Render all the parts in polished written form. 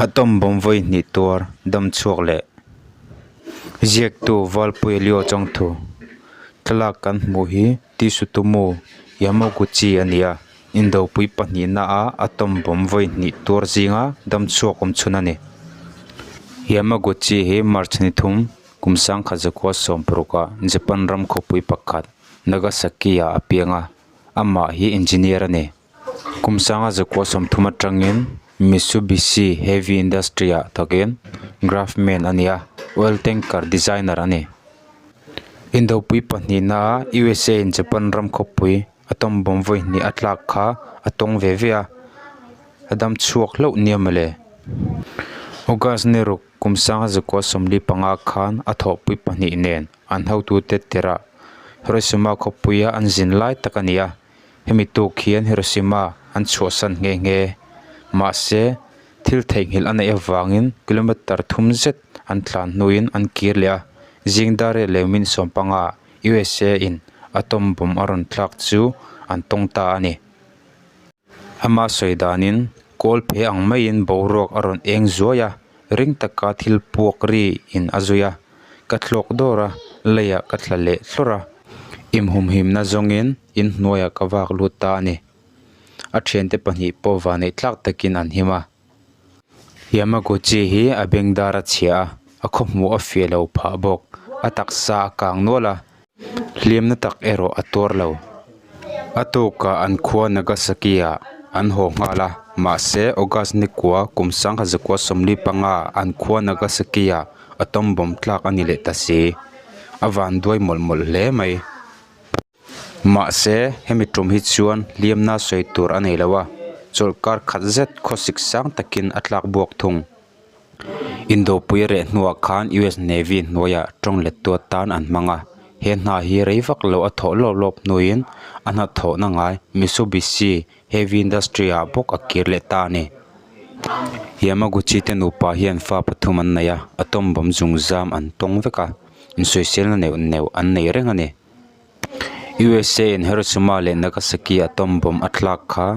Atom bomb vawi hnih tuar dam chhuak leh ziaktu Valpuia Leo Chawngthu thlalak kan hmuh hi Tisutumu Yamaguchi a ni a, indopui pahnihna a atom bomb vawi hnih tuar zinga dam chhuak awm chhun a ni. Yamaguchi hi March ni thum kum sangkhat zakua sawmparukah Japan ram khawpui pakhat Nagasaki ah a piang a, amah hi engineer a ni. Kum sanga zakua 30 atangin Mitsubishi Heavy Industry ah thawkin Graphman a ni a, oil tanker designer a ni. Indopui pahnihna a USA in Japan ram khawpui atom bomb vawi hnih a tlak kha a tawng ve ve a, a dam chhuak hlauh nia mawle. August ni ruk kum sanga zakua 45 khan a thawhpui pahnih nen an hotute tirah Hiroshima khawpuia an zin lai tak a ni a. Hemi tuk hian Hiroshima an chhuahsan nghe nghe. Mahse, thil theihnghilh a neih avangin kilometre thum zet an tlan hnuin an kir leh a. Zing dar leh min sawmpanga USA in atom bomb a rawn thlak chu an tawng ta a ni. Ama sawi danin kawl phe ang maiin boruak a rawn eng zuai a, ring taka thil puak ri in a zui a. Ka thlawk dawr a, leiah ka thla leh thlawrh a. Inhumhimna zawngin inhnuaiah ka vak lut ta a ni. A thiante pahnih pawh vanneih tlak takin an him a. Yamaguchi hi a bengdar a chhia a, a khawhmuh a fiah lo phah bawk. A taksa a kang nual a, hliamna tak erawh a tuar lo. A tukah an khua Nagasaki-ah an haw nghal a, mahse August ni kua kum sangha zakua 45 an khua Nagasaki-ah atom bomb tlak a ni leh ta si. A van duai mawlh mawlh hle mai. Mahse, hemi tum hi chuan hliamna sawi tur a nei lo a, chawlhkar khat zet khawsik sang takin a tlak buak thung. Indopui reh hnuah khan US Navy hnuaiah tawng lettu atan an hmang a, he hna hi rei vak lo a thawh lawp lawp hnuin a hnathawhna ngai Mitsubishi Heavy Industry ah bawk a kir leh ta a ni. Yamaguchi te nupa hian fa pathum an nei a, atom bomb zungzam an tawng vek a, insawiselna neuh neuh an nei reng a ni. USA in Hiroshima leh Nagasaki atom bomb a thlak kha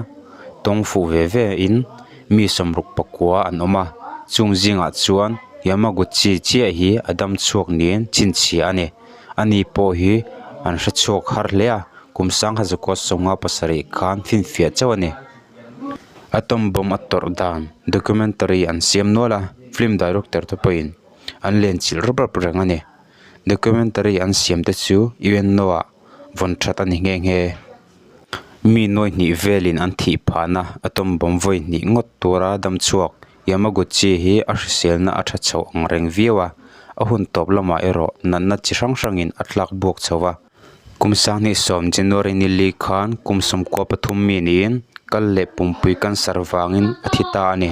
tawng fuh ve ve in mi sawmruk pakua an awm a, chung zingah chuan Yamaguchi chiah hi a dam chhuak niin chhinchhiah a ni. Ani pawh hi an hre chhuak har hle a, kum sangha zakua 57 khan finfiah chauh a ni. Atom bomb a tawrh dan documentary an siam nual a, film director te pawhin an lenchilh rawp rawp reng a ni. Documentary an siam te chu UNO ah vawn that a ni nghe nghe. Mi nuai hnih velin an thih phahna atom bomb vawi hnih ngawt tura dam chhuak Yamaguchi hi a hriselna a tha chho ang reng viau a, a hun tawp lamah erawh natna chi hrang hrangin a tlak buak chho va. Kum sanghnih sawm January ni li khan kum 13 mi niin kal leh pumpui cancer vangin a thi ta a ni.